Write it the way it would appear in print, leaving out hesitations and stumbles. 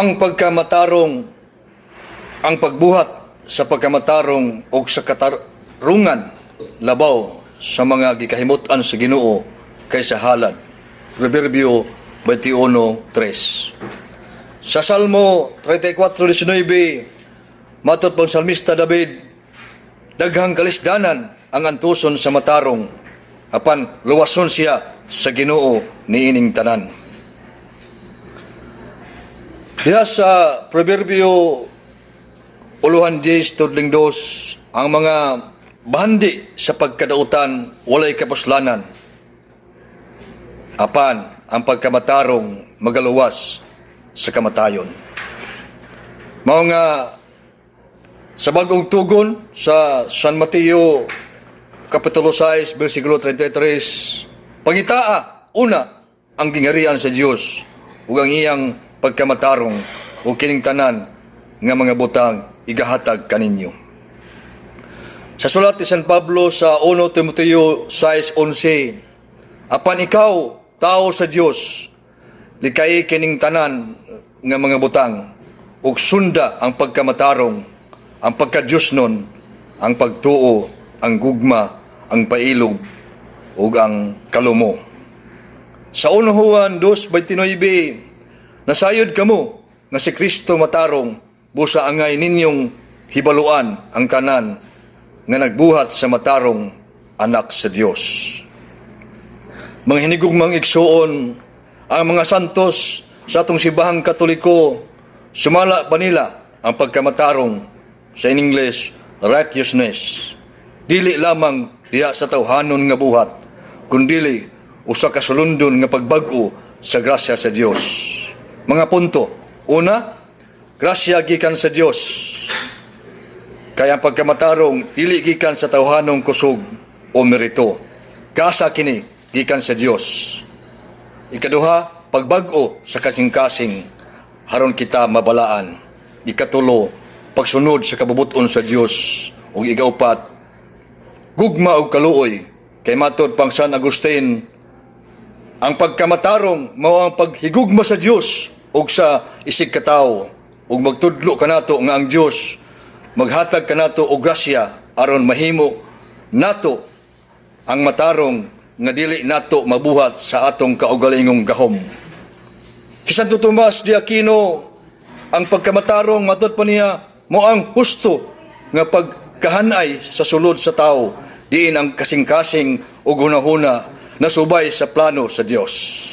Ang pagkamatarong, ang pagbuhat sa pagkamatarong o sa katarungan labaw sa mga gikahimutan sa Ginoo kaysa halad. Proverbio 21:3. Sa Salmo 34:19, matod pang salmista David, "Daghang kalisdanan ang antuson sa matarong, apan luwason siya sa Ginoo niining tanan." Diha sa Proverbio uluhan 10 tudling 2, "Ang mga bahandi sa pagkadautan walay kapuslanan, apan ang pagkamatarong magaluwas sa kamatayon." Mao nga sa Bagong Tugon sa San Mateo Kapitulo 6 versikulo 33, "Pangitaa una ang gingharian sa Dios ug ang iyang pagkamatarong, ug kining tanan nga mga butang igahatag kaninyo." Sa sulat ni San Pablo sa 1 Timoteo 6:11, "Apan ikaw, tao sa Dios, likay kining tanan nga mga butang ug sunda ang pagkamatarong, ang pagkadiyosnon, ang pagtuo, ang gugma, ang pailob ug ang kalumo." Sa 1 Juan 2:29, "Nasayod kamo nga si Kristo matarong, busa angay ninyong hibaluan ang tanan nga nagbuhat sa matarong anak sa Dios." Mga hinigugmang igsuon, ang mga santos sa atong Simbahang Katoliko, sumala pa nila ang pagkamatarong, sa in English, righteousness, dili lamang diha sa tawhanon nga buhat, kundili usa ka sulundon nga pagbag-o sa grasya sa Dios. Mga punto. Una, grasya gikan sa Dios. Kaya ang pagkamatarong dili gikan sa tawhanong kusog o merito. Gasa kini gikan sa Dios. Ikaduha, pagbag-o sa kasing-kasing haron kita mabalaan. Ikatulo, pagsunod sa kabubuton sa Dios. Ug ikaupat, gugma ug kaluoy. Kay matod pang San Agustin, ang pagkamatarong mao ang paghigugma sa Dios ug sa isig katawo, ug magtudlo kanato nga ang Dios maghatag kanato og grasya aron mahimo nato ang matarong nga dili nato mabuhat sa atong kaugalingong gahom. Si Santo Tomas de Aquino, ang pagkamatarong, matod pa niya, mao ang husto nga pagkahanay sa sulod sa tao, diin ang kasing-kasing ug hunahuna nasubay sa plano sa Dios.